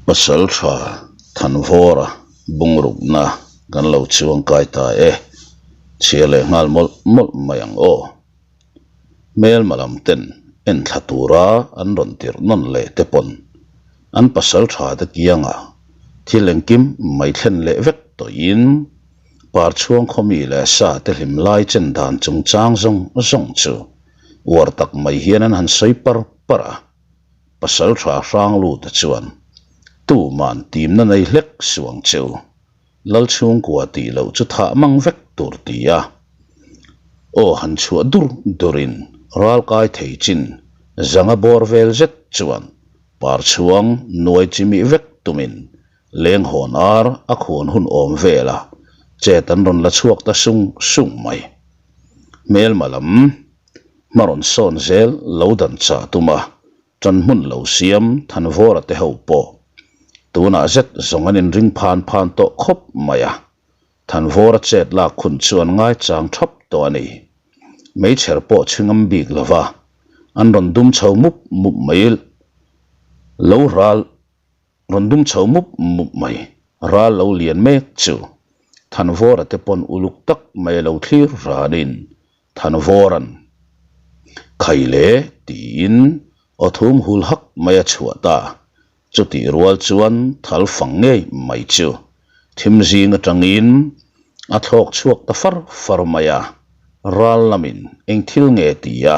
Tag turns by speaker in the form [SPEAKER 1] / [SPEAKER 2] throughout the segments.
[SPEAKER 1] Pasaltha Thanvawra bungrukna kan lo chuang kai ta e, chhia leh nghal mawlh mawlh mai ang aw. Hmelma lam ten enthla tura an rawn tirh nawn leh te pawn an pasaltha te kiangah thil engkim mai thlen leh vek tawhin Parchhuang khawmi leh sa te hlim lai chen dan chungchang zawng zawng chu uar tak mai hian an han sawi par par a. Pasaltha Hrangluta chuan tuman timna nei hlek suang chu Lalchhungkua tih loh chu thah mang vek tur ti a. Aw han chhuah dur durin ralkai thei chin zanga bawr vel zet chuan parchhuang nuai chimih vek tumin leng hawn ar a khuan hun awm vel a chet an rawn la chhuak ta sung sung mai. Hmelma lam hma rawn sawn zel lo dan chah tum a Ṭan hmun lo siam Thanvawra te ho pawh tunah zet zawng an inring phan phan tawh khawp mai a, Thanvawra chet lak hun chu an ngaichang thap tawh a ni. Meichher pawh chhingam bik lo va, an rawn dum chho mup mup mai lo ral rawn dum chho mup mup mai ral lo lian mek chu Thanvawra te pawn uluk tak mai a lo thlir ranin Thanvawra'n Khai le tiin aw thum hul hak mai a chhuah ta. Chutih rual chuan thal fang ngei mai chu thim zing atangin a thlawk chhuak ta far far mai a, ral lamin eng thil nge ti a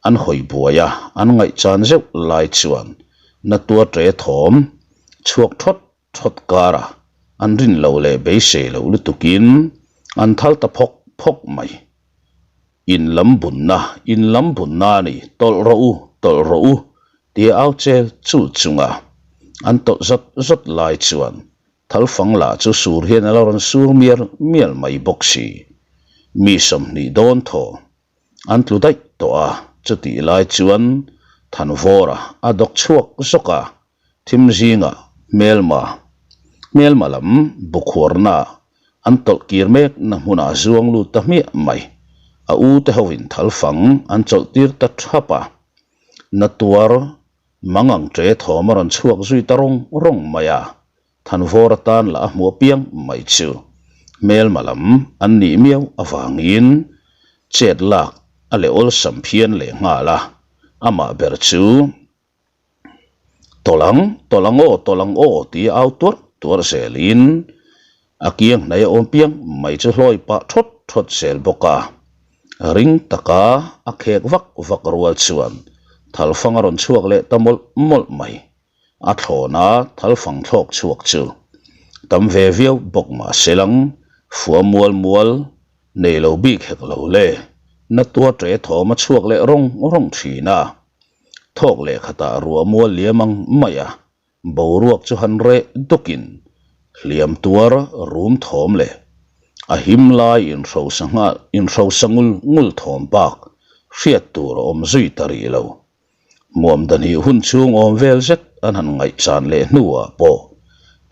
[SPEAKER 1] an hawi buai a, an ngaihchan zeuh lai chuan na tua ṭe thawm chhuak thawt thawt kara an rin lo leh beisei loh lutukin an thal ta phawk phawk mai. In lam bunna, in lam bunna a ni, tawlh rawh u, tawlh rawh u tia au chel chul chunga an tawlh zawt zawt lai chuan thalfang lah chu sur hian a lo rawn sur mial mial mai bawk si. Mi 20 dawn thaw An tlu daih tawh a, chutih lai chuan Thanvawra a dawk chhuak zawk a, thim zingah hmelma, hmelma lam bukhuarna an tawlh kir mek na hmunah zuang lut ta hmiah mai. A u te hovin thalfang an chawlh tir ta thap a, na tuar mangang ṭe thawm a rawn chhuak zui ta rawng rawng mai a, Thanvawr atan lah a hmuh apiang mai chu hmelma lam an nih miau avangin chet lak a leh awlsam phian leh nghal a, amah ber chu Tawlh ang, tawlh ang aw, tawlh ang aw tia au tuarh tuarh zelin a kiang hnaih a awm piang mai chu hlawi pah thawt thawt zel bawk a. Ring taka a khek vak vak rual chuan thalfang a rawn chhuak leh ta mawlh mawlh mai. A thlawna thalfang thlawk chhuak chu tam ve viau bawk mah se lang fua mual mual nei lo bik hek lo le, na tua ṭe thawm a chhuak leh rawng rawng ṭhin a. Thawk leh khatah ruah mual liam ang mai a, boruak chu han reh dukin hliam tuar rum thawm leh a him lai inhrosa nghal inhrosa ngul ngul thawm bak hriat tur a awm zui ta rih lo. Muam dahnih hun chhung awm vel zet an han ngaihchan leh hnuah pawh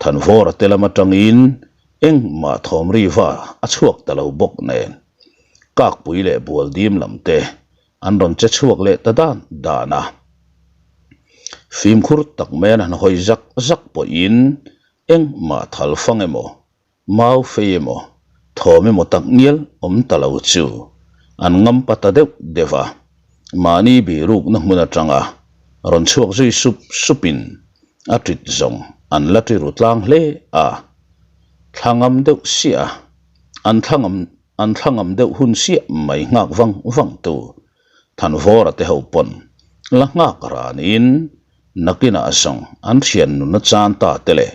[SPEAKER 1] Thanvawra te lam atangin engmah thawm riva a chhuak ta lo bawk nen Kakpui leh Bualdim lam te an rawn che chhuak leh ta dan dan a. Fimkhur tak mai an han hawi zak zak pawhin engmah thal fang emaw Mau fei emaw, thawm emaw tak ngial awm ta lo chu an ngam pa ta deuh deuh a, mahni bihrukna hmun atanga rawn chhuak zui sup supin a tit zawng an la ti ru tlang hle a, thla ngam deuh siah a, an thla ngam an thla ngam deuh hun siah mai nghak vang vang tu Thanvawra te ho pawn la nghak ranin Nakinah zawng an thian nun a chan ta te leh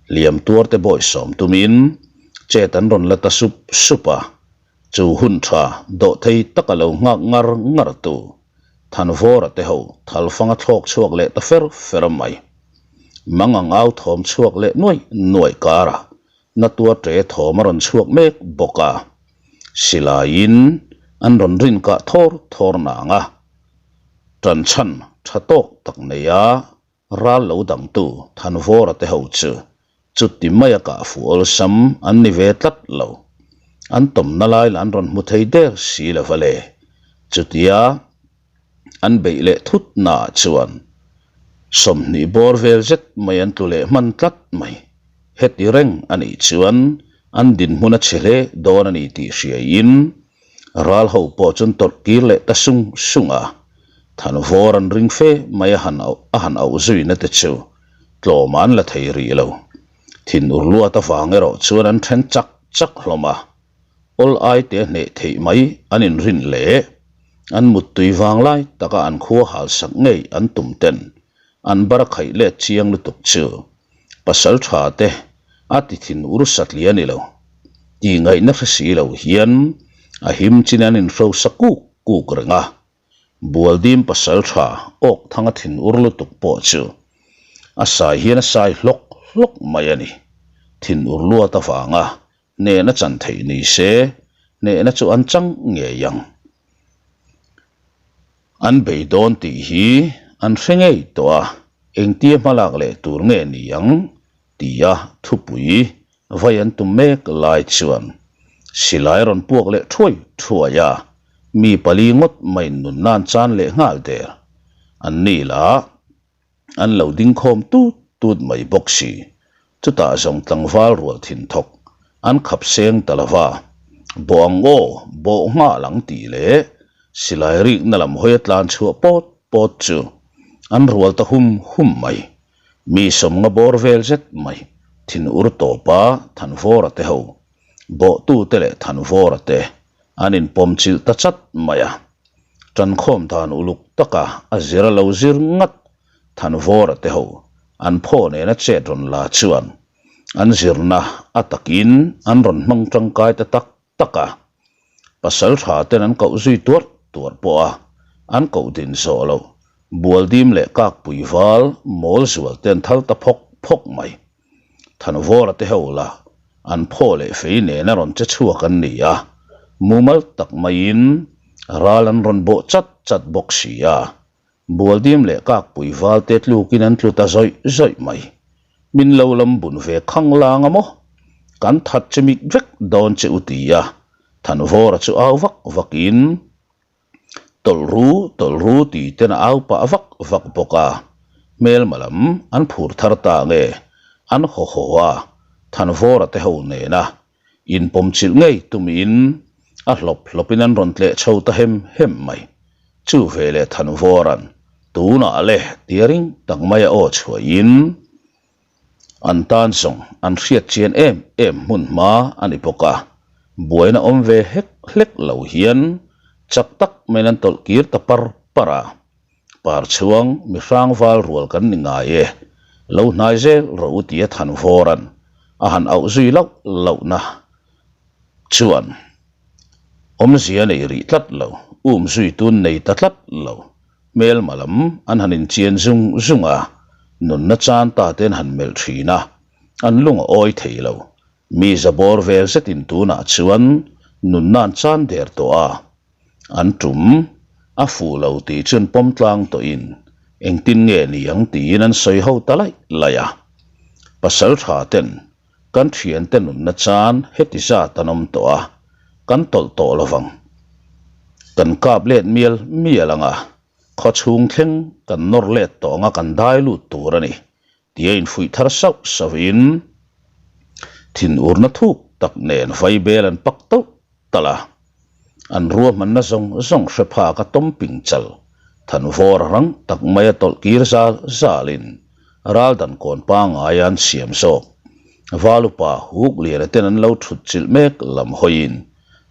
[SPEAKER 1] hliam tuar te bawisawm tumin chet an rawn la ta sup sup a, chu hun tha dawh thei taka lo nghak ngar ngar tu Thanvawra te ho thalfang a thlawk chhuak leh ta fer fer mai. Mangang au thawm chhuak leh nuai nuai karah na tua ṭe thawm a rawn chhuak mek bawk a, silaiin an rawn rin kah thawr thawr nang a. Ṭanchhan ṭha tawk tak neia ral lo dangtu Thanvawra te ho chu chuti maia kah fuh awlsam an ni ve tlat lo. An tawmna lai lah an rawn hmu thei der si lo va le. Chutia an beih leh thut naah chuan. 20 bawr vel zet mai an tlu leh hman tlat mai. Heti reng a nih chuan an dinhmun a chhe hle dawn a ni tih hriaiin ral ho pawh chuan tawlh kir leh ta sung sung a. Thanvawr an ring fe mai a han a han auh zuina te chu tlawm an la thei rih lo. Thinur luat avang erawh chuan an then chak chak hlawm a. Awl aite a hneh theih mai an inrin leh an muttui vang lai taka an khua halsak ngei an tum ten an bar a khaih let chiang lutuk chu pasal tha te a ti thin ur satli a ni lo. Tih ngaihna hre si lo hian a him chin an inhrosa kuk kuk reng a. Bualdim pasal tha awk thanga thin ur lutuk pawh chu a sai hian a sai hlawk hlawk mai a ni. Thin ur luat avanga hnehna chan theih ni se, hnehna chu an chang ngei ang. An bei dawn tih hi an hre ngei tawh a, engtia hmalak leh tur nge ni ang tia thupui vai an tum mek lai chuan silai rawn puak leh thuai thuai a, mi pali ngawt maiin nunna an chan leh nghal der. An ni lah. An lo ding khawm tut tut mai bawk si. Chutah zawng tlangval rual thin thawk an khap seng ta lo va, Bawh ang aw, bawh nghal ang tih leh silai rikna lam hawi a tlan chhuah pawt pawt chu an rual ta hum hum mai. Mi sawmnga bawr vel zet mai thin ur tawpa Thanvawra te ho, bawhtute leh Thanvawra te an inpawm chilh ta chat mai a. Ṭankhawm dan uluk taka a zir a lo zir ngat Thanvawra te ho an phaw nena chet rawn la chuan an zirna a takin an rawn hmang ṭangkai ta tak tak a. Pasal ṭha ten an koh zui tuarh tuarh pawh a, an koh din zawh loh Bualdim leh Kakpui val mawl zual te an thal ta phawk phawk mai. Thanvawra te ho la an phaw leh fei nena rawn che chhuak an ni a, mumal tak maiin ral an rawn bawh chat chat bawk si a, Bualdim leh Kakpui val te tlukin an tlu ta zawih zawih mai. Min lo lam bun ve khang lang a maw? Kan that che mit vek dawn che u ti a, Thanvawra chu au vak vakin, Tawlh ru, tawlh ru ti ten a au pah vak vak bawk a. Hmelma lam an phur thar ta nge an haw haw a, Thanvawra te ho nena inpawm chilh ngei tumin a hlawp hlawpin an rawn tleh chho ta hem hem mai. Chu veleh Thanvawra'n tunah le tia ring tak mai a aw chhuahin, An tan zawng an hriat chian em em hmun hma a ni bawk a, buaina awm ve hlek hlek lo hian chak tak maiin an tawlh kir ta par par a. Par chhuang mi hrang val rual kan ni ngai e, lo hnai zel rawh u tia Thanvawra'n a han auh zui lauh lauhna chuan awmzia nei rih tlat lo, um zui tun nei ta tlat lo. Hmelma lam an han inchian zung zung a, nunna chan ta te an han melh thin a, an lung a awi thei lo. Mi za bawr vel zetin tunah chuan nunna an chan der tawh a, an tum a fuh lo tih chu an pawm tlang tawhin engtin nge ni ang tiin an sawi ho ta laih laih a. Pasal tha ten Kan thiante nunna chan heti zat an awm tawh a, kan tawlh tawh lo vang. Kan kap let mial mial ang a, khaw chhung thleng kan nawr let tawh ang a kan dai lut tur a ni, tia infuih thar sauh sauhin thinurna thuk tak nen vaibel an pak tauh talh a. An ruahmanna zawng zawng hre phak a tawm ping chal, thanvawr rang tak mai a tawlh kir zal zalin ral dan kawn pangngaia an siam zawk. Valupa huk liana ten an lo thut chilh mek lam hawiin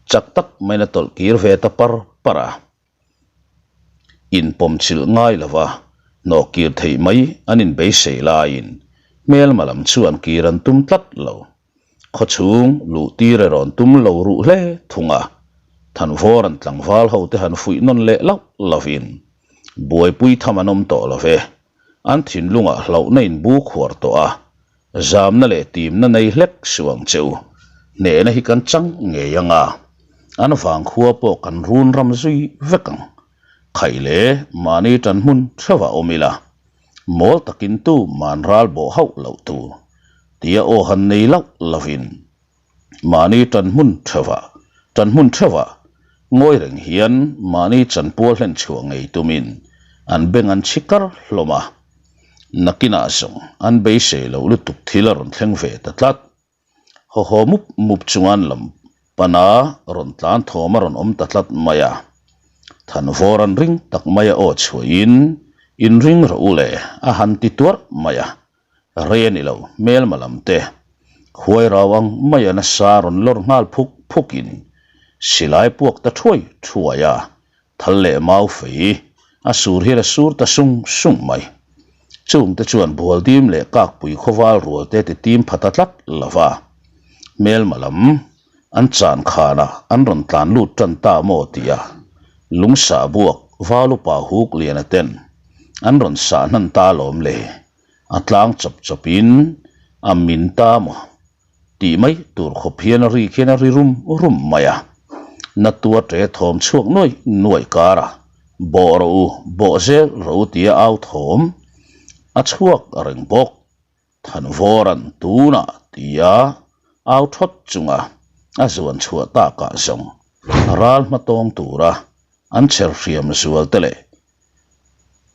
[SPEAKER 1] chak tak maiin a tawlh kir ve ta par par a. Inpawm chilh ngai lova hnawh kir theih mai an inbeisei laiin hmelma lam chuan kir an tum tlat lo. Khawchhung luh tir erawh an tum lo ruh hle thung a, Thanvawr an tlangval ho te han fuih nawn leh lauh lovin buaipui tham an awm tawh lo ve. An thinlungah hlauhna in bu khuar tawh a, zamna leh timna nei hlek suh ang che u. Hnehna hi kan chang ngei ang a, an vangkhua pawh kan run ram zui vek ang. Khaih leh mahni tan hmun theuhah awm ila, mawl takin tu man ral bawh hauh loh tur tia aw han nei lauh lovin mahni tan hmun theuhah tan hmun theuhah ngawi reng hian mahni chanpual hlen chhuah ngei tumin an beng an chhi kar hlawm a. Nakinah zawng an beisei loh lutuk thil a rawn thleng ve ta tlat. Haw haw mup mup chunga an lam pana rawn tlan thawm a rawn awm ta tlat mai a. Thanvawr an ring tak mai a aw chhuahin, Inring rawh u le, a han ti tuarh mai a. Rei a ni lo, hmelma lam te khuai rau ang mai a nasa rawn lawr nghal phuk phukin silai puak ta thuai thuai a. Thal leh mau fei a sur hian a sur ta sung sung mai. Chungte chuan Bualdim leh Kakpui khawval rual te ti tim pha ta tlat lo va. Hmelma lam an chan khanah an rawn tlan lut tan ta maw tia lungsah buak Valupa huk liana ten an rawn sah hnan ta lawm le. A tlang chawp chawpin a min ta maw? Tih mai tur khawp hian a rik hian a ri rum rum mai a, na tua ṭe thawm chhuak nuai nuai kar a, bawh rawh u, bawh zel rawh u tia au thawm a chhuak reng bawk. Thanvawra'n tunah tia au thawt chunga a zuan chhuah takah zawng ral hmatawng tura an chher hriam zual te leh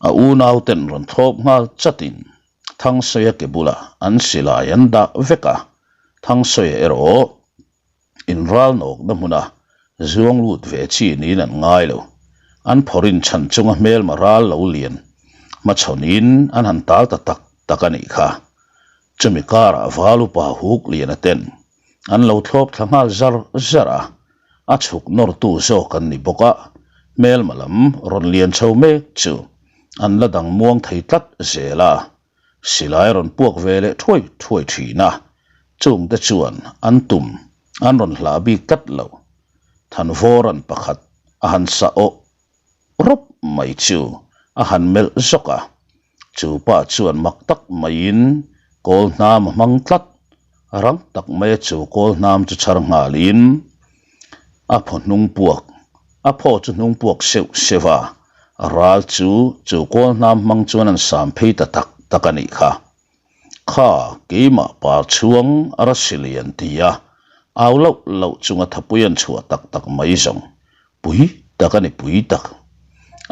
[SPEAKER 1] a unauten rawn thlawp nghal chatin Thangsaia ke bulah an silai an dah vek a, Thangsaia erawh inralnawkna hmuna zuang lut ve chi niin an ngai lo. An phawrin chhan chunga hmelma ral lo lian hmachhawnin an han tal ta tak tak a nih kha. Chumi karah val upa huk liana ten an lo thlawp thla nghal zar zar a, a chhuk nawrtu zawk an ni bawk a, hmelma lam rawn lian chho mek chu an la dang muang thei tlat zel a, silai rawn puak ve leh thuai thuai thin a, chungte chuan an tum an rawn hlah bik tlat lo. Thanvawran pakhat a han sah awh rawp mai chu a han melh zawk a, chu pa chuan mak tak maiin kawl hnam a hmang tlat, rang tak maia chu kawl hnam chu chhar nghalin a phaw hnung puak, a phaw chu hnung puak seuh seuh a, ral chu chu kawl hnam hmang chuan an sam phei ta tak tak a nih kha. Kha keimah par chhuang a ra si lian ti a, au loh loh chunga thapui an chhuah tak tak mai zawng pui tak a ni pui tak.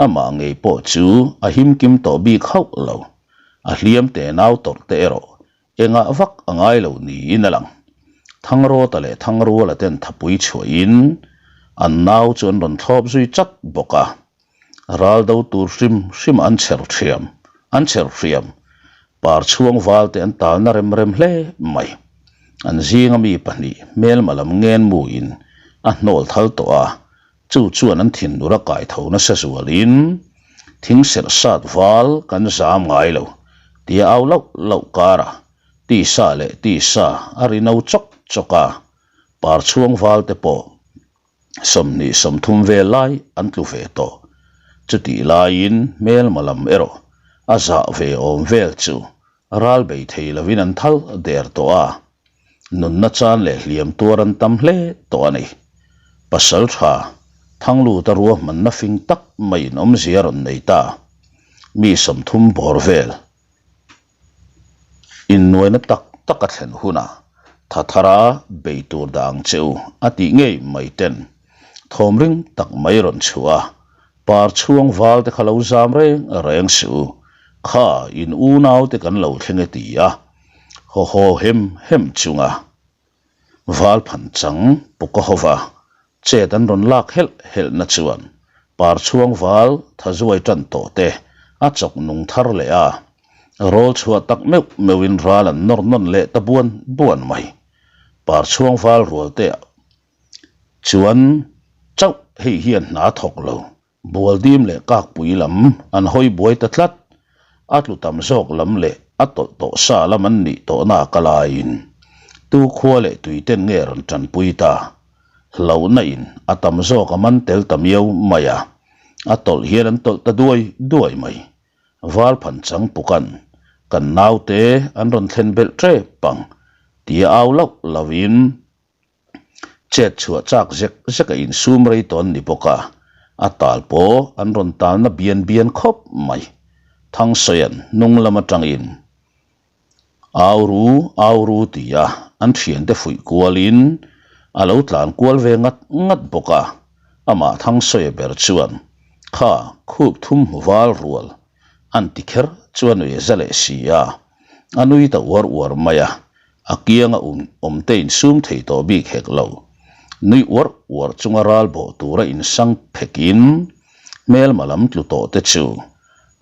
[SPEAKER 1] Amah ngei pawh chu a him kim tawh bik hauh lo, a hliam te nau tawrh te erawh engah vak a ngai lo niin a lang. Thangrawta leh Thangruala ten thapui chhuahin an nau chu an rawn thlawp zui chat bawk a. Ral do tur hrim hrim an chher thiam, an chher hriam. Par chhuang val te an talna rem rem hle mai. An zinga mi pahnih hmelma lam ngen mu in a hnawl thal tawh a, chu chuan an thinur a kai tho nasa zualin thing serh sat val kan zam ngai lo tia au lauh lauh karah tisa leh tisa a ri no chawk chawk a, par chhuang val te pawh 20 30 vel lai an tlu ve tawh. Chutih laiin hmelma lam erawh a zah ve awm vel chu ral bei thei lovin an thal der tawh a, nunna chan leh hliam tuar an tam hle tawh a ni. Pasal tha Thangluta ruahmanna fing tak maiin awmzia rawn nei ta. Mi 30 bawr vel Innuaina tak tak a thlen hunah tha thara bei tur dah ang che u a tih ngei mai ten thawm ring tak mai rawn chhuah a, par chhuang val te kha lo zam reng reng suh u, kha in unau te kan lo thleng e ti a, haw haw hem hem chunga Val phan chang pawk a hova, chet an rawn lak helh helhna chuan Parchhuang val tha zuai tan tawh te a chawk nung thar leh a, rawl chhuah tak meuh meuhin ral an nawr nawn leh ta buan buan mai. Parchhuang val rual te ah chuan chauh hei hian hna thawk lo Bualdim leh Kakpui lam an hawi buai ta tlat. A tlu tam zawk lam leh a tawlh tawh sa lam an nih tawhna ka laiin tu khua leh tui ten nge rawn tanpui ta. Hlauhna in a tam zawk a man tel ta miau mai a, a tawlh hian an tawlh ta duai duai mai. Valphan chang pukan kan naute an rawn thlen belh tep ang tia au lauh lauhin Chet chhuah chak zek zek a insum rei tawn ni bawk a, a tal pawh an rawn talna bian bian khawp mai. Thangsawia'n hnung lam atangin Au ru, au ru tia an thiante fuih kualin a lo tlan kual ve ngat ngat bawk a, amah Thangsawi ber chuan, Kha, khup thum hmu val rual an ti kher. chu a nui za leh si a, a nui ta uar uar mai a, a kianga awm te insum thei tawh bik hek lo. Nui uar uar chunga ral bawh tura insang phekin hmelma lam tlu tawh te chu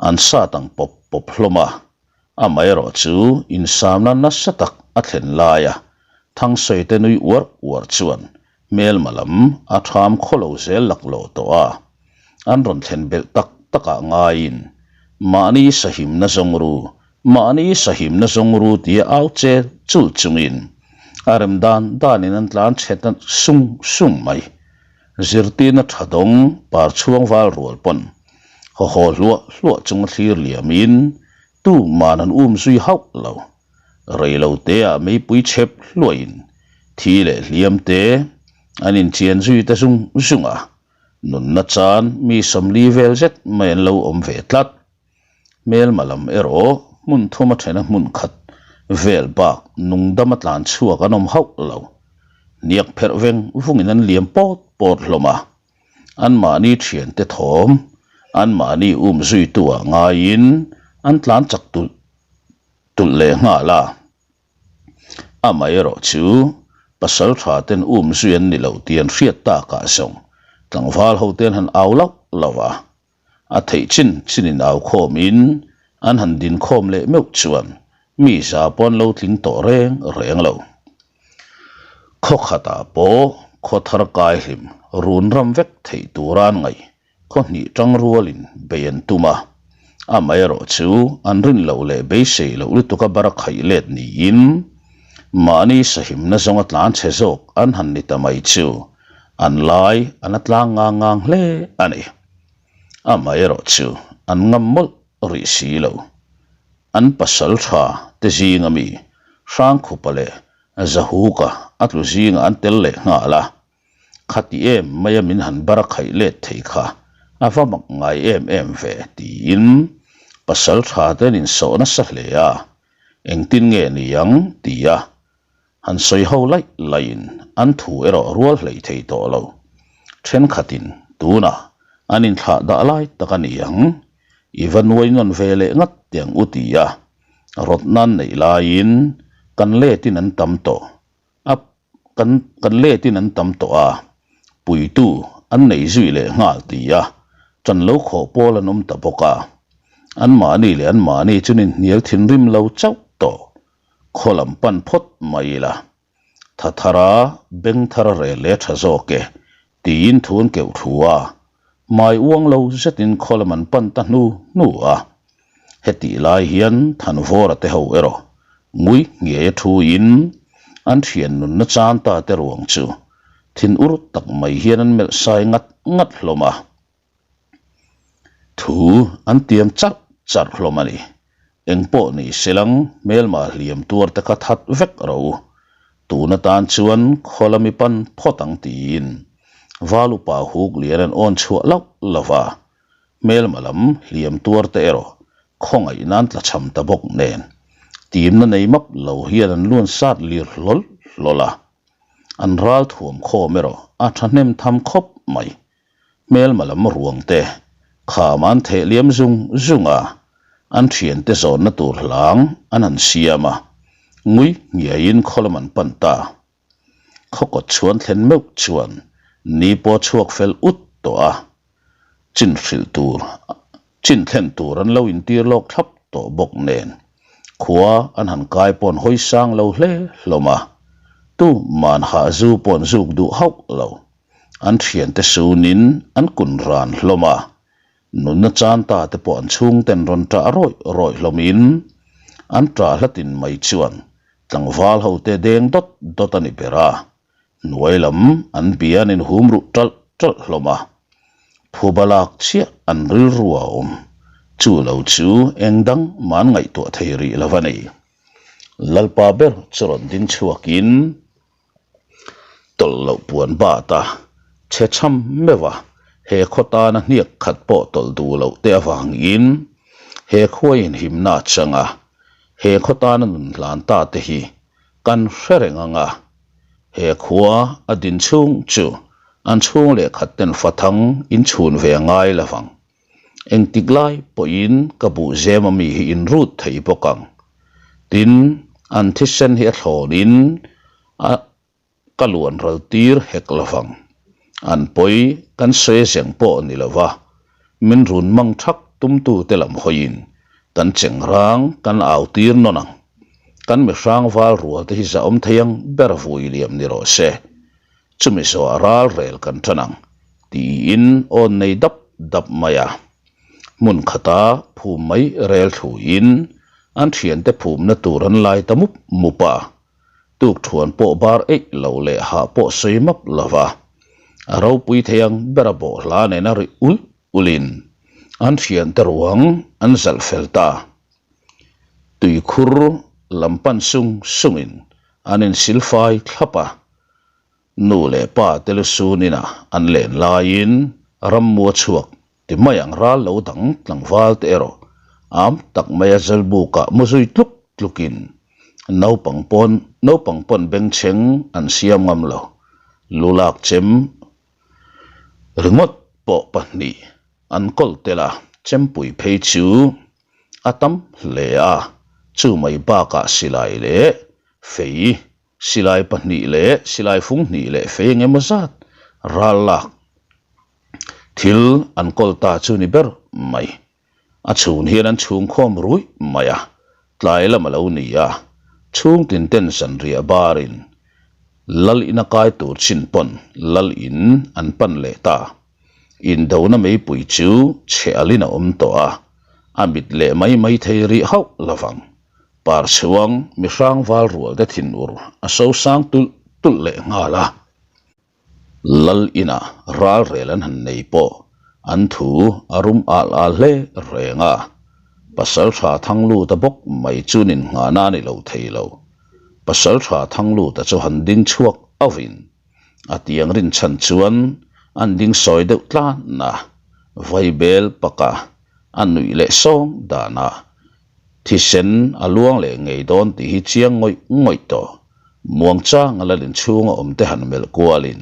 [SPEAKER 1] an sat ang pawp pawp hlawm a, Amaherawh chu insamna nasa tak a thlen laia Thangsawi te nui uar uar chuan hmelma lam a tham khawlo zel laklawh tawh a, an rawn thlen belh tak takah ngaiin mahni sahimna zawng ru, mahni sahimna zawng ru tia au che chul chungin a rem dan danin an tlan chhe ta sung sung mai. Zirtirna tha dawng par chhuang val rual pawn haw haw hluah hluah chunga thlir liamin tuman an um zui hauh lo. Rei lo teah meipui chhep hluahin thi leh hliam te an inchian zui ta zung zung a, nunna chan mi 40 vel zet mai an lo awm ve tlat. Hmelma lam erawh hmun thuma thena hmun khat vel bak nungdama tlan chhuak an awm hauh lo. Hniak pherh veng vungin an liam pawt pawt hlawm a, anmahni thiante thawm, anmahni um zuitu ah ngaiin an tlan chak tulh tulh leh nghal a. Amaherawh chu pasal tha ten um zui an ni lo tih an hriat takah zawng tlangval ho te an han au lauh lauh a. A theih chin chinin au khawmin an han din khawm leh meuh chuan mi za pawh an lo tling tawh reng reng lo. Khaw khatah pawh khaw thar kai hlim run ram vek theih tura an ngaih khaw hnih tang rualin bei an tum a. Amaherawh chu an rin loh leh beisei loh lutuka bara khaih let niin mahni sahimna zawnga tlan chhe zawk an han ni ta mai chu an lai a la tlang ngang ngang hle a ni. Amaherawh chu an ngam mawlh rih si lo. An pasal tha te zinga mi Hrangkhupa leh Zahuka a tlu zingah an tel leh nghal a. Khati em maia min han bar a khaih let thei kha a va mak ngai em em ve tiin pasal tha te an insawh nasa hle a. Engtin nge ni ang tia Han sawi ho laih laihin an thu erawh rual hlei thei tawh lo. Thenkhatin tunah an inthlah dah lai tak a ni ang, i va nuai nawn ve leh ngat teh ang u ti a, rawt nan neih laiin kan letin an tam tawh a, kan kan letin an tam tawh a, puitu an nei zui leh nghal ti a, ṭan lo khawh pawl an awm ta bawk a. Anmahni leh anmahni chu ninhnial thinrim lo chauh tawh. Khaw lam pan phawt mai ila, tha thara beng thar rel leh tha zawk e, tiin thu an keuh thu a, hmai uang lo zetin khaw lam an pan ta hnu hnu a. Hetih lai hian Thanvawra te ho erawh ngui nghiai a thuin an thian nunna chan ta te ruang chu thin ur tak mai hian an melh sai ngat ngat hlawm a. Thu an tiam charh charh hlawm a ni. Eng pawh ni selang hmelma hliam tuar te kha that vek ro. Tun atan chuan khaw lami pan phawt ang tiin Val upa huk lian an awn chhuah loh lo va, hmelma lam hliam tuar te erawh khawngaih nan tla cham ta bawk nen timna nei map lo hian an luan sat lir hlawl hlawl a. An ral thuam khawm erawh a thahnem tham khawp mai. Hmelma lam ruang te kham an theh liam zung zung a, an thiante zawnna tur hlang an han siam a, ngui nghiaiin khaw lam an pan ta. Khaw kawt chhuan thlen meuh chuan ni pawh a chhuak fel ut tawh a, chin hrilh tur chin thlen tur an lo intir lawk thlap tawh bawk nen khua an han kai paw'n hawi sang lo hle hlawm a, tuman hahzu paw'n zuk duh hauh lo. An thiante sunin an kun ran hlawm a, nunna chan ta te pawh an chhungten rawn ṭah rawih rawih hlawmin an ṭah hlatin mai chuan tlangval hote deng dawt dawt a ni ber a, hnuai lam an bia an inhum ruh ṭalh ṭalh hlawm a, phuba lak chiah an rilru a awm, chu lo chu eng dang mah an ngaihtuah thei rih lo a ni. Lalpa ber chu rawn ding chhuakin. Tawlh loh puan bat a, chhe chham meuh a, he khaw tana hniak khat pawh tawlh duh loh te avangin he khua inhimna a chang a, he khaw tana nun hlan ta te hi kan hre reng ang a, he khua a din chhung chu an chhung leh khat ten fathang inchhun ve ngai lo vang. Engtik lai pawhin ka buhzem ami hi in rut thei bawk ang. Tin, an thisen hi a thlawnin a ka luan ral tir hek lovang. An pawi kan sawi zeng pawh ni lova, min run mang thak tumtute lam hawiin kan chengrang kan au tir nawn ang. Kan mihrang val rual te hi zahawm thei ang ber vui liam ni rawh se. Chumi zawh ral rel kan tan ang tiin awn nei dap dap mai a. Hmun khata phum mai rel thluin an thiante phumna tur an lai ta mup mup a. Tukthuan pawh bar eih lo leh hah pawh sawi map lo va, a ropui thei ang ber a bawhhla nena ri ulh ulhin an thiante ruang an zalh fel ta. Tuikhur lam pan sung sungin an insilfai thlap a, nu leh pa te lusun inah an len laiin rammua chhuak Ti mai ang ral lo dang tlangval te erawh am tak mai a jalbukah mu zui tluk tlukin naupang pawn naupang pawn bengchheng an siam ngam lo. Lulak chem ringawt pawh pahnih an kawl tel a, chempui phei chu a tam hle a, chu mai bakah silai leh fei silai pahnih leh silai fung hnih leh fei eng emaw zat ral lak Thil an kawl ta chu ni ber mai. A chhun hian an chhung khawm ruih mai a, tlai lam a lo ni a, chhung tin ten zanriah barin lal in a kai tur chin pawn lal in an pan leh ta. Indona meipui chu chhe alin a awm tawh a, a mit leh mai mai thei rih hauh lovang. Parchhuang mihrang val rual te thinur a sosang tulh tulh leh nghal a. Lal inah ralrel an han nei pawh an thu a rum al al hle reng a, Pasaltha Thangluta bawk mai chu nin nghahna a ni lo thei lo. Pasaltha Thangluta chu han ding chhuak auhin a tiang rinchhan chuan an ding sawi deuh tlan a, vaibel paka a nuih leh sawng danah Thisen a luang leh ngei dawn tih hi chiang ngawih ngawih tawh. Muangchang a la inchhung a awm te han melh kualin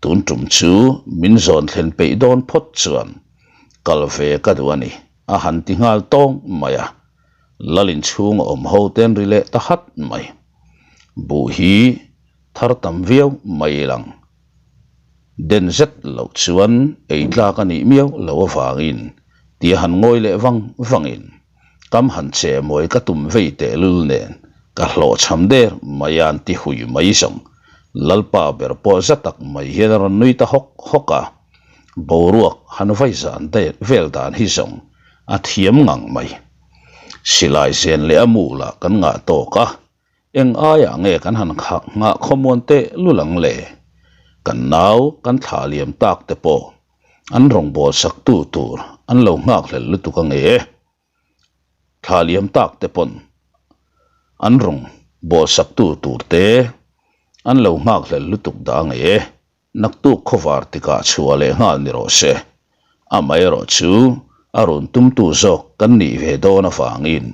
[SPEAKER 1] tun tum chu min zawn thlen peih dawn phawt chuan kal ve ka duh a ni a han ti nghal tawng mai a. Lal inchhung a awm ho te an ri leh ta hat mai. Buh hi thar tam viau mai lang. Den zet loh chuan ei tlak a nih miau lo avangin tia han ngawi leh vang vangin kam han che mawi ka tum vei tehlul nen ka hlawhchham der mai a an ti hui mai zawng. Lalpa ber pawh za tak mai hian a rawn nui ta hawk hawk a, boruak han vai zan vel dan hi zawng a thiam ngang mai. Silai zen leh a mu lah kan ngah tawk a, Eng aiah nge kan han khak nghah khawmuan teh lul ang le? Kan nau kan thlah liam tak te pawh an rawngbâwl sak tu tur an lo nghak hlel lutuk ang e. Thlah liam tak te pawn an rawn bawl sak tu tur te an lo nghak hlel lutuk dah ang e. Naktuk khawvar tikah chhuah leh nghal ni rawh se. Amaherawh chu a rawn tumtu zawk kan nih ve dawn avangin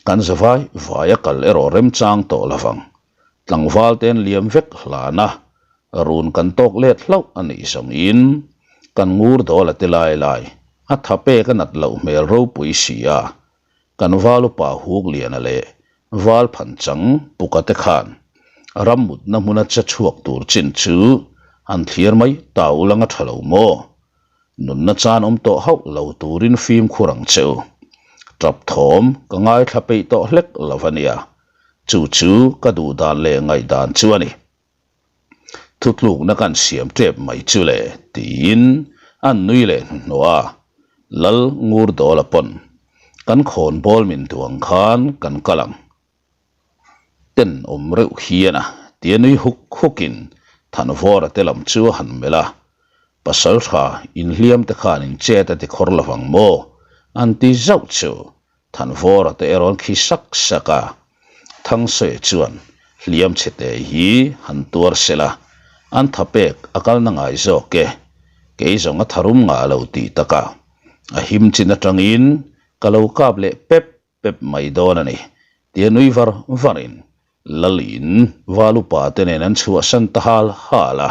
[SPEAKER 1] kan zavai vai a kal erawh remchang tawh lovang. Tlangval te an liam vek hlan a, run kan tawk let hlauh a nih zawngin kan ngur dawl a ti lai lai, a tha pek a nat loh hmel ropui si a, Kan val upa Hukliana leh val phanchang Puka te khan ram mutna hmuna che chhuak tur chin chu an thlir mai ta ulang a tha lo maw? Nunna chan awm tawh hauh lo turin fimkhur ang che u. Tap thawm ka ngaithla peih tawh hlek lo a nia. Chu chu ka duh dan leh ngaihdan chu a ni. Thutlukna kan siam tep mai chu le tiin an nui leh hnuhnawh a, Lal ngur dawla pawn kan khawn bawl min duang khan kan kal ang. Ten awm reuh hian a tia nui huk hukin Thanvawra te lam chu a han melh a, Pasaltha inhliam te khan in chet a ti khawr lovang maw? an ti zauh chu Thanvawra te erawn khi sak sak a, Thangsawi chuan hliam chhe te hi han tuar se la, an tha pek a kalna ngai zawk e, kei zawng a tharum ngah lo tih takah a him chin atangin ka lo kap leh pep pep mai dawn a ni, tia nui var varin Lalin Valupa te nen an chhuahsan ta hal hal a,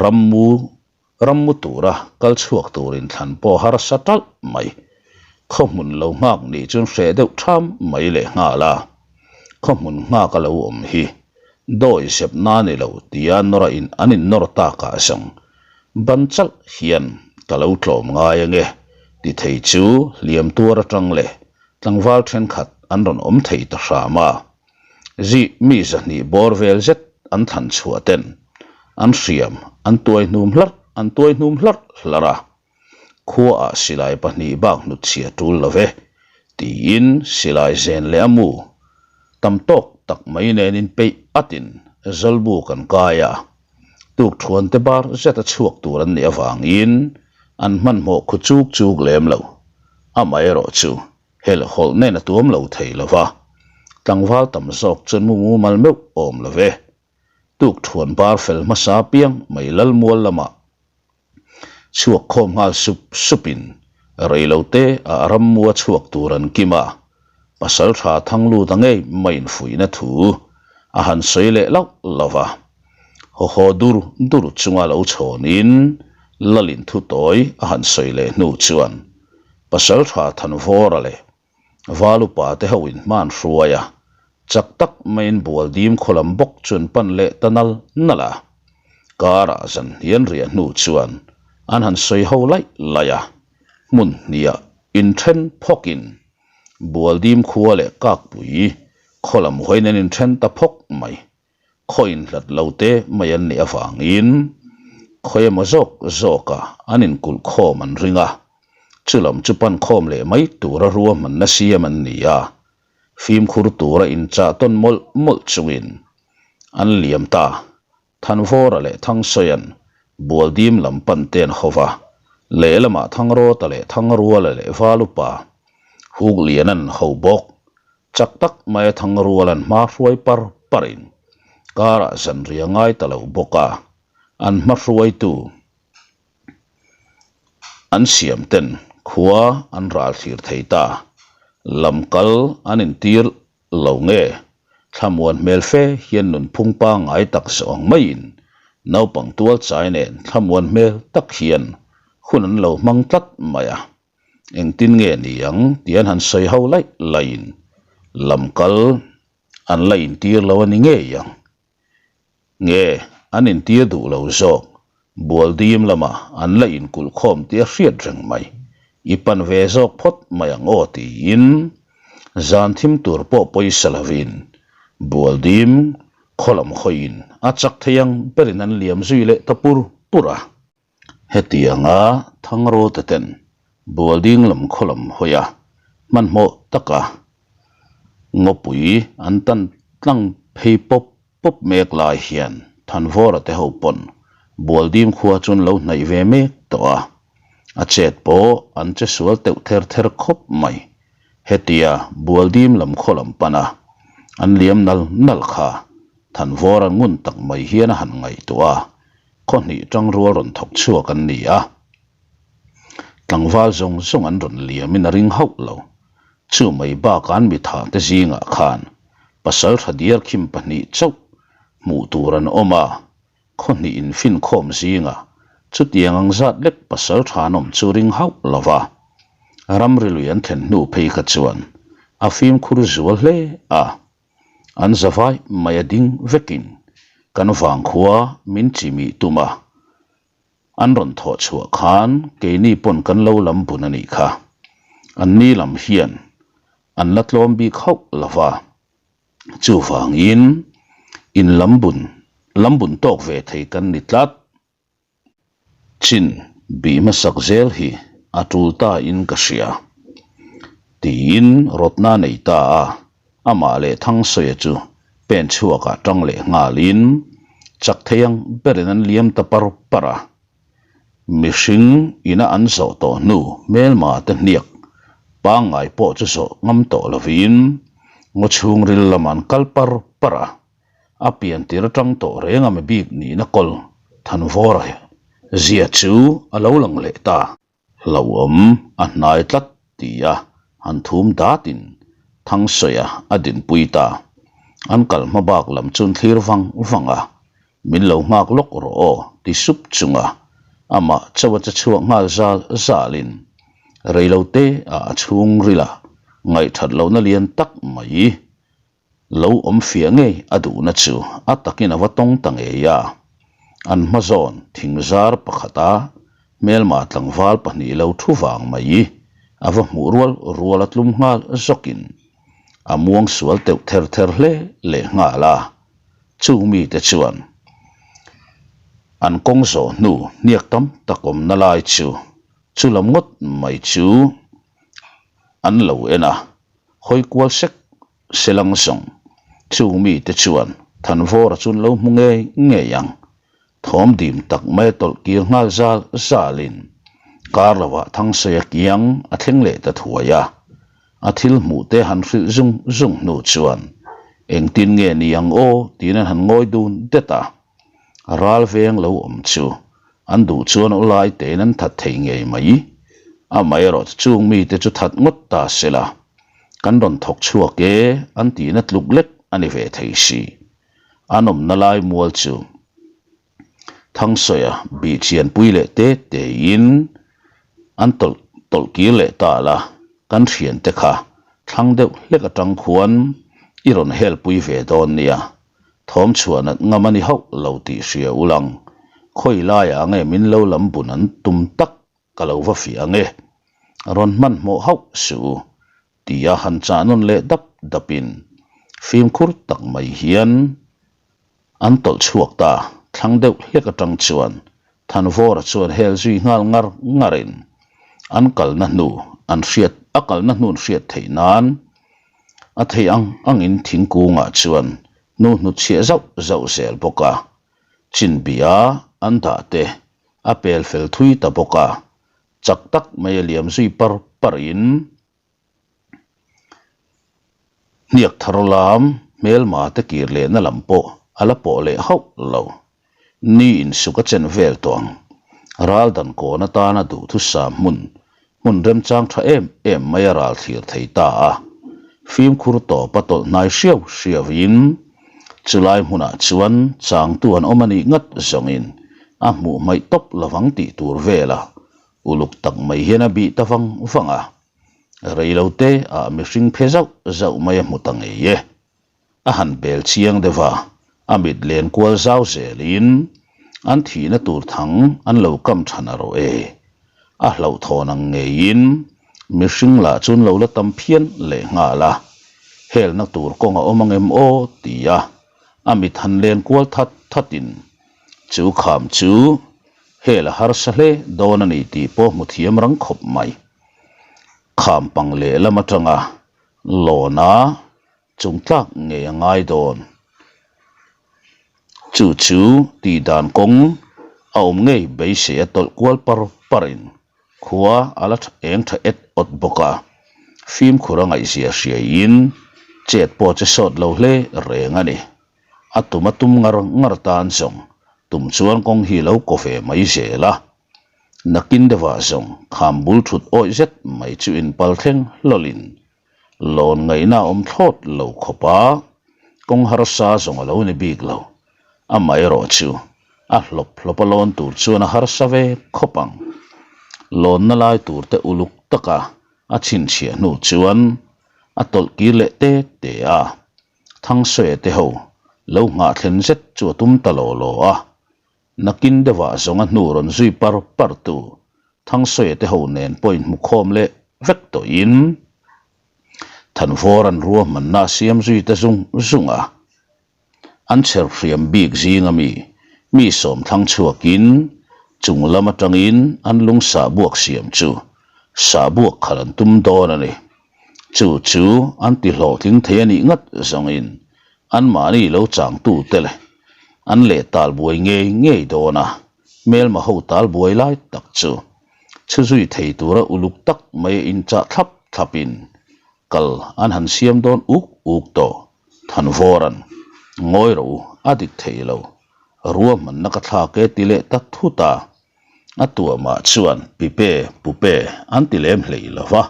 [SPEAKER 1] Rammu. Rammu tura kal chhuak turin thlan pawh harsa talh mai. Khaw hmun lo nghak nih chuan hreh deuh tham mai leh nghal a. Khaw hmun nghak a lo awm hi dawi zep na ni lo tia nawr a in an in nawr takah zawng ban chalh hian ka lo tlawm ngai ange ti thei chu hliam tuar atang leh tlangval thenkhat an rawn awm thei ta hram a. Zih mi 200 bawr vel zet an thlan chhuah ten an hriam an tuai hnum hlarh an tuai hnum hlarh hlarh a. Khuaah silai pahnih bak hnutchhia tul lo ve, tiin silai zen leh a mu tam tawk tak mai nen inpeih atin Zawlbu kan kai a. Tukthuan te bar zeta chhuak tur an nih avangin an hmanhmawh khu chuk chuk lem lo. Amaherawh chu helhhawlh nen a tuam lo thei lo va, tlangval tam zawk chuan mu mumal meuh awm lo ve. Tukthuan bar fel hmasa piang mai Lalmual lamah Chhuak khawm nghal sup supin reilote ah rammua chhuak tur an kim a, pasal tha thang lut a ngei maiin fuihna thu a han sawi leh lauh lauh a. Haw haw dur dur chunga lo chhawnin Lalin thu tawi a han sawi leh hnu chuan pasal tha Thanvawra leh Valupa te ho in hman hruai a, chak tak maiin Bualdim khaw lam bawk chu an pan leh ta nal nal a. Karah zan hian riah hnu chuan an han sawi ho laih laih a, hmun hniah inthen phawkin Bualdim khua leh Kakpui khaw lam hawiin an inthen ta phawk mai. Khaw inhlat lo te mai an nih avangin khawi emaw zawk zawka an inkulh khawm an ring a, chu lam chu pan khawm leh mai tura ruahmanna siam an ni a, fimkhur tura inchah tawn mawlh mawlh chungin an liam ta. Thanvawra leh Thangsawia'n Bualdim lam pan te an haw va, lehlamah Thangrawta leh Thangruala leh Valupa Hukliana'n an ho bawk. Chak tak maia Thangrual an hma hruai par parin karah zanriah ngai ta lo bawk a, an hma hruaitu an siam ten khua an ral thlir thei ta. Lam kal an intir lo nge? Thlamuan hmel fe hian nunphung pangngai tak zawh ang maiin naupang tual chai nen thlamuan hmel tak hian hun an lo hmang tlat mai a. Engtin nge ni ang tih an han sawi ho laih laihin lam kal an la intir lo a ni ngei ang. Nge an intir duh lo zawk, Bualdim lamah an la inkulh khawm tih a hriat reng mai. I pan ve zawk phawt mai ang aw tiin zan thim tur pawh pawisa lovin Bualdim khaw lam hawiin a chak thei ang berin an liam zui leh ta pur pur a. Hetianga Thangrawte ten Bualding lam khaw lam hawi a, hmanhmawh taka ngawpui an tan tlang phei pawp pawp mek lai hian Thanvawra te ho pawn Bualdim khua chu an lo hnaih ve mek tawh a, a chet pawh an che sual teuh ther ther khawp mai. Hetia Bualdim lam khaw lam pana an liam nal nal kha Thanvawra ngun tak mai hian a han ngaihtuah a, Khaw hnih tang rual rawn thawk chhuak an ni a, tlangval zawng zawng an rawn liamin a ring hauh lo. Chu mai bakah an mithah te zingah khan pasal tha diar khim pahnih chauh hmuh tur an awm a, khaw hnih infinkhawm zingah chutiang ang zat lek pasal tha an awm chu ring hauh lo va. Ramri lui an thlen hnu phei kha chuan a fimkhur zual hle a. An zavai mai a ding vekin kan vangkhua min chimih tum a, an rawn thawh chhuah khan keini pawn kan lo lam bun a nih kha. An ni lam hian an la tlawm bik hauh lo va, chuvangin in lam bun lam bun tawk ve thei kan ni tlat. Chin bih hmasak zel hi a tul ta in ka hria. Tiin rawtna nei ta a, amah leh Thangsawiah chu pen chhuakah tang leh nghalin chak thei ang berin an liam ta par par a. Mihring ina an zawh tawh hnu hmelma te hniak pangngai pawh chu zawh ngam tawh lovin ngaw chhungril lamah an kal par par a. A pian tir atang tawh reng a mi bik nihna kawl Thanvawra zia chu a lo lang leh ta. Hlauhawm a hnai tlat ti a han thum datin Thangsawiah a dinpui ta. An kal hma bak lam chu an thlir vang vang a, Min lo nghak lawk rawh aw ti sup chunga. Amah chauh a che chhuak nghal zal zalin reilote ah a chhungril a ngaihthat lohna lian tak mai lo awm fiah ngei a duhna chu a takin a va tawng ta ngei a. An hma zawn thing zar pakhata hmelma tlangval pahnih lo thu vang mai a va hmuh rual rual a tlum nghal zawkin a muang sual teuh ther ther hle leh nghal a. Chung mite chuan an kawng zawh hnu hniak tam tak awmna lai chu chu lam ngawt mai chu an lo en a. Hawi kual sek selang zawng chung mite chuan Thanvawra chu an lo hmu ngei ngei ang. Thawm dim tak mai a tawlh kir nghal zal zalin kar lovah Thangsaia kiang a thleng leh ta thuai a. A thil hmuh te han hrilh zung zung hnu chuan engtin nge ni ang aw tiin an han ngawi dun det a. Ral veng lo awm chu an duh chuan aw lai tein an that thei ngei mai. Amaherawh chu chung mite chu that ngawt ta se la, kan rawn thawk chhuak e an tihna tluk lek a ni ve thei si. An awmna lai mual chu Thangsawiah bih chianpui leh te tein an tawlh tawlh kir leh ta la, kan thiante kha thlang deuh hlek atang khuan i rawn helpui ve dawn nia. Thawm chhuah nat ngam a ni hauh lo tih hria ulang, khawi laiah nge min lo lam bun an tum tak ka lo va fiah ang e. Rawn hmanhmawh hauh suh u, tia han chah nawn leh dap dapin fimkhur tak mai hian an tawlh chhuak ta. Thlang deuh hlek atang chuan Thanvawra chuan hel zui nghal ngar ngarin an kalna hnu an hriat a kalna hnu an hriat theih nan a thei ang angin thingkungah chuan hnu hnutchhiah zauh zauh zel bawk a, chinbia an dah te a pel fel thui ta bawk a, chak tak mai a liam zui par par in hniak thar lam hmelma te kir lehna lam pawh a la pawh leh hauh lo. Ni insuk a chen vel tawh ang. Ral dan kawn atana duhthusam hmun hmun remchang tha em em mai a ral thlir thei ta a. Fimkhur tawp a tawlh hnai hriau hriau in chulai hmunah chuan changtu an awm a nih ngat zawngin a hmuh hmaih tawp lovang tih tur vela uluk tak mai hian a bih ta vang vang a. Reilote ah mihring phe zauh zauh mai a hmu ta ngei e. A han bel chiang deuh a, a mit len kual zau zelin an thihna tur thang an lo kam than a rawh e. A hlauhthawn ang ngeiin mihring lah chu an lo la tam phian leh nghal a, helna tur kawng a awm ang em aw ti a, a mit han len kual that thatin chu kham chu hel a harsa hle dawn a ni tih pawh hmu thiam rang khawp mai. Kham pang lehlam atanga lawn a Chung tlak ngei a ngai dawn. Chu chu tih dan kawng a awm ngei beisei a tawlh kual par parin khua a la eng tha et awt bawk a. Fimkhur a ngaihzia hriaiin chet pawh che sawt lo hle reng a ni. A tum a tum ngar ngar tan zawng tum chuan kawng hi lo kaw ve mai zel a. Nakin deuhah zawng kham bul thut awih zet mai chu inpal thleng hlawlin Lawn ngaihna a awm thlawt lo khawp a, kawng harsa zawng a lo ni bik lo. Amaherawh chu a hlawp hlawp a lawn tur chuan a harsa ve khawp ang. Lawnna lai tur te uluk taka a chhinchhiah hnu chuan a tawlh kir leh te te a, Thangsawi te ho lo nghah thlen zet chu a tum ta law law a. Nakin deuhah zawng a hnu rawn zui par par tu Thangsawi te ho nen pawh inhmu khawm leh vek tawhin Thanvawr an ruahmanna a siam zui ta zung zung a. An chher hriam bik zinga mi mi sawm thlang chhuakin chung lam atangin an lung sahbuak siam chu sahbuak khalh an tum dawn a ni. Chu chu an ti hlawhtling thei a nih ngat zawngin anmahni lo changtute leh an leh tal buai ngei ngei dawn a, hmelma ho tal buai lai tak chu chhu zui thei tura uluk tak mai a inchah thlap thlapin kal an han siam dawn uk uk tawh. Thanvawra'n, Ngawi rawh u, a dik thei lo. Ruahmanna ka thlak e ti leh ta thut a. A tuamah chuan Pipe, Pupe an ti lem hlei lo va.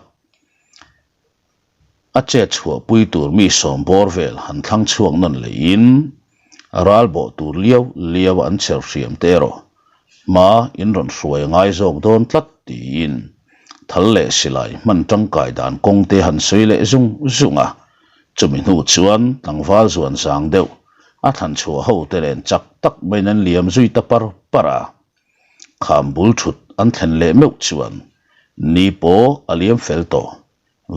[SPEAKER 1] A chet chhuahpui tur mi sawm bawr vel han thlang chhuak nawn leiin ral bawh tur liau liau a an chher hriam te erawh. Hma in rawn hruai a ngai zawk dawn tlat tiin thal leh silai hman tangkai dan kawng te han sawi leh zung zung a. Chumi hnu chuan tlangval zuan zang deuh a thlan chhuah ho te nen chak tak maiin an liam zui ta par par a. Kham bul thut an thlen leh meuh chuan ni pawh a liam fel tawh.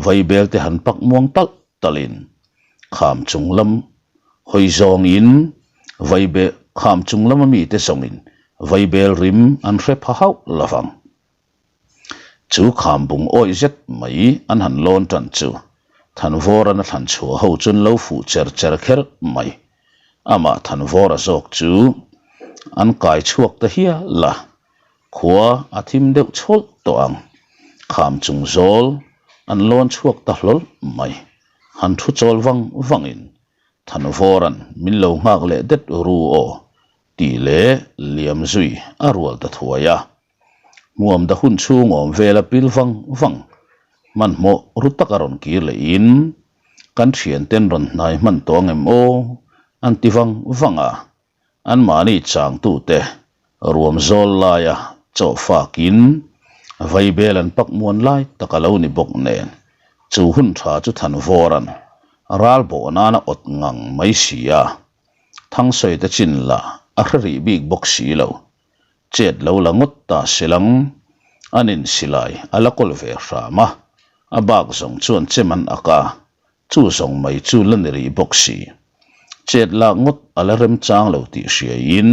[SPEAKER 1] Vaibel te han pak muang talh talhin kham chung lam hawi zawngin vaibel kham chung lama mite zawngin vaibel rim an hre pha hauh lo vang. Chu kham bung awih zet mai an han lawn tan chu Thanvawran a thlan chhuah ho chuan lo fuh cher cher kher mai. Amah Thanvawra zawk chu an kai chhuak ta hial a. Khua a thim deuh chhawlh tawh ang. Kham chung zawl an lawn chhuak ta hlawl mai. Han thu chawl vang vangin Thanvawran min lo nghak leh det ru aw tih leh liam zui a rual ta thuai a. Hmuam da hun chhung awm vel a pil vang vang. Hmanhmawh ru tak a rawn kir lehin kan thianten rawn hnai hman tawh ang em aw an ti vang vang a. Anmahni changtute ruam zawl laia chaw fakin vaibel an pak muan lai tak a lo ni bawk nen, chu hun tha chu Thanvawra'n ral bawh nana awt ngang mai si a, Thangsawite chin lah a hre rih bik bawk si lo. Chet lo la ngawt ta silang, an insilai a la kawl ve hram a, a bak zawng chuan chem an ak a, Chu zawng mai chu la ni rih bawk si. Chet lak ngawt a la remchang lo tih hriaiin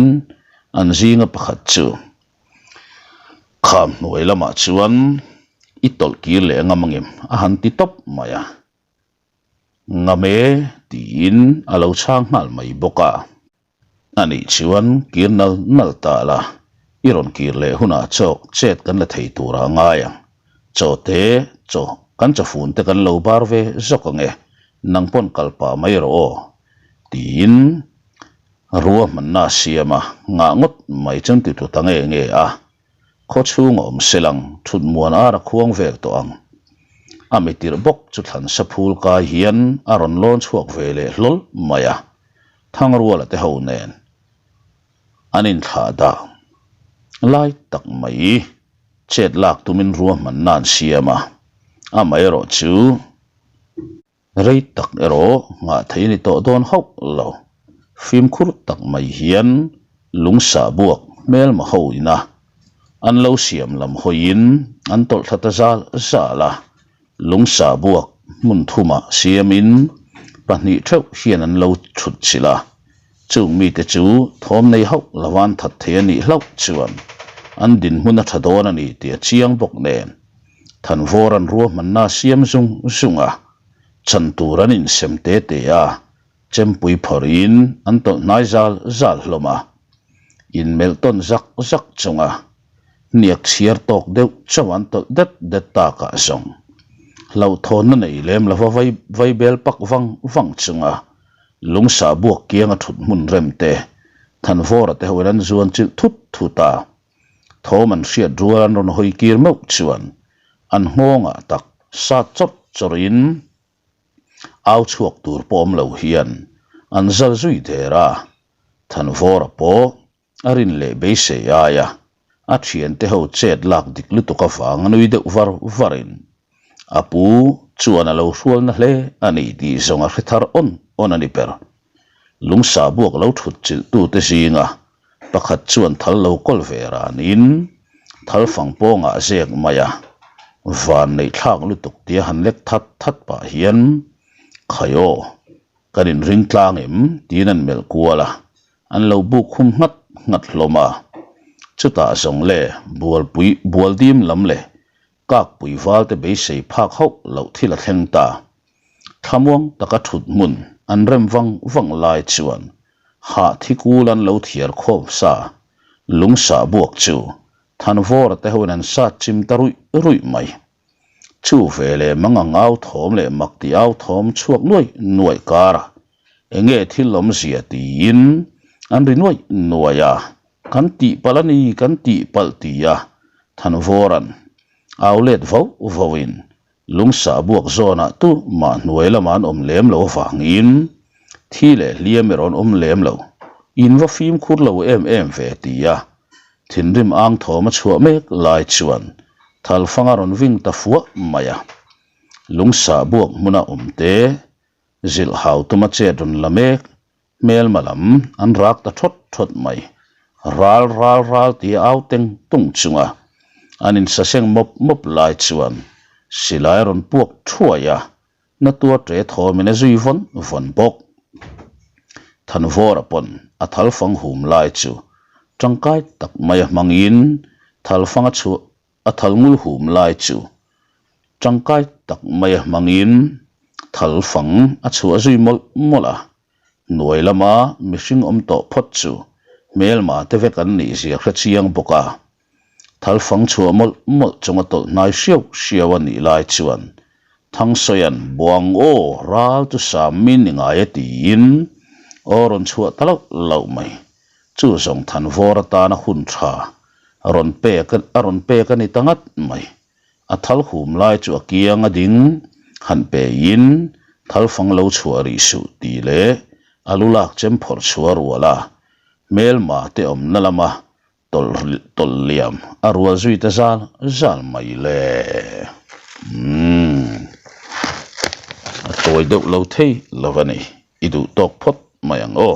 [SPEAKER 1] an zinga pakhat chu kham hnuai lamah chuan i tawlh kir leh ngam angem a han ti tawp mai a. Ngam e tiin a lo chhang nghal mai bawk a. A nih chuan kir nal nal ta la, i rawn kir leh hunah chaw chet kan la thei tur ah ngai ang. Chaw te, chaw, kan chawfun te kan lo bar ve zawk ang e, nang pawn kal pah mai rawh aw, tiin ruahmanna a siam a, ngah ngawt mai chuan ti tlu ta nge nge a. Khaw chhung a awm selang, thut muan ar a khuang vel tawh ang. A mitirh bawk chu thlan sa phul kai hian a rawn lawn chhuak ve leh hlawl mai a, Thangruala te ho nen an inthlah dah lai tak mai chet lak tumin ruahmanna an siam a, amaherawh chu rei tak erawh nghah thei a ni tawh dawn hauh lo. Fimkhur tak mai hian lungsah buak hmelma ho ina an lo siam lam hawiin an tawlh thla ta zal zal a. Lungsa buak hmun thumah siamin pahnih theuh hian an lo chhut chilh a, chung mite chu thawm nei hauh lova an that thei a nih hlauh chuan an dinhmun a tha dawn a ni tih a chiang bawk nen Thanvawr an ruahmanna siam zung zung a, chan tur an insem te te a, chempui phawrhin an tawlh hnai zal zal hlawm a, inmelh tawn zak zak chunga Hniak chhiar tawk deuh chauh an tawlh det det takah zawng hlauhthawnna nei lem lova vai vaibel pak vang vang chunga lungsa buak kianga thut hmun rem te Thanvawra te hoin an zuan chilh thut thut a, thawm an hriat rual an rawn hawi kir meuh chuan an nghawngah tak sat chawrh chawrhin au chhuak tur pawh awm lo hian an zal zui der a, Thanvawra pawh A rin leh beisei aia a thiante ho chet lak dik lutuk avang a nui deuh var varin a pu chuan a lo hrualna hle a ni tih zawng a hre thar awn awn a ni ber. Lungsa buak lo thut chilh tute zinga pakhat chuan thal lo kawl ve ranin thal fang pawngah zek mai a, van neih thlak lutuk tia han lek that that pah hian Khai aw, kan inring tlang em? tiin an melh kual a. An lo buk khum nghat nghat hlawm a. Chutah zawng le bualpui bualdim lam leh kakpui valte beisei phak hauh loh thil a thleng ta. Thlamuang taka thut hmun an rem vang vang lai chuan hah thi kul an lo thiar khawm sa lungsah buak chu Thanvawra te hoin an sat chim ta ruih ruih mai. Chu ve leh mangang au thawm leh mak ti au thawm chhuak nuai nuai kar a, enge thil awmzia tiin an ri nuai nuai a, kan tih palh a ni, kan tih palh ti a Thanvawra'n au let vauh vauhin lungsah buak zawnah tu mah hnuai lamah an awm lem lo avangin thi leh hliam erawh an awm lem lo, in va fimkhur lo em em ve ti a. Thinrim ang thawm a chhuah mek lai chuan thalfang a rawn ving ta fuah mai a. Lungsah buak hmuna awm te zilh hau tuma chet rawn la mek hmelma lam an rak ta thawt thawt mai. Ral ral ral tia au teng tung chunga an insaseng mawp mawp lai chuan silai a rawn puak thuai a, Na tuar ṭe thawmin a zui vawn vawn bawk. Thanvawra pawn a thalfang hum lai chu ṭangkai tak mai a hmangin thalfang a chhuah a thalngul hum lai chu ṭangkai tak mai a hmangin thalfang a chhuah zui mawlh mawlh a. Hnuai lama mihring awm tawh phawt chu hmelma te vek an nih zia hre chiang bawk a. Thalfang chhuah mawlh mawlh chunga tawlh hnai hriau hriau a nih lai chuan Thangsawia'n Buang aw ral chu sam mi ni ngai e tiin aw rawn chhuah ta loh loh mai. Chu zawng Thanvawr atana hun tha rawn pek a rawn pek a ni ta ngat mai. A thal hum lai chu a kiang a ding han peiin thalfang lo chhuah rih suh tih leh a lu lak chem phawrh chhuah rual a hmelma te awmna lama Tawlh tawlh liam a rual zui ta zal zal mai le. Umm. A tawi deuh lo thei lo a ni. I duh tawk phawt mai ang aw.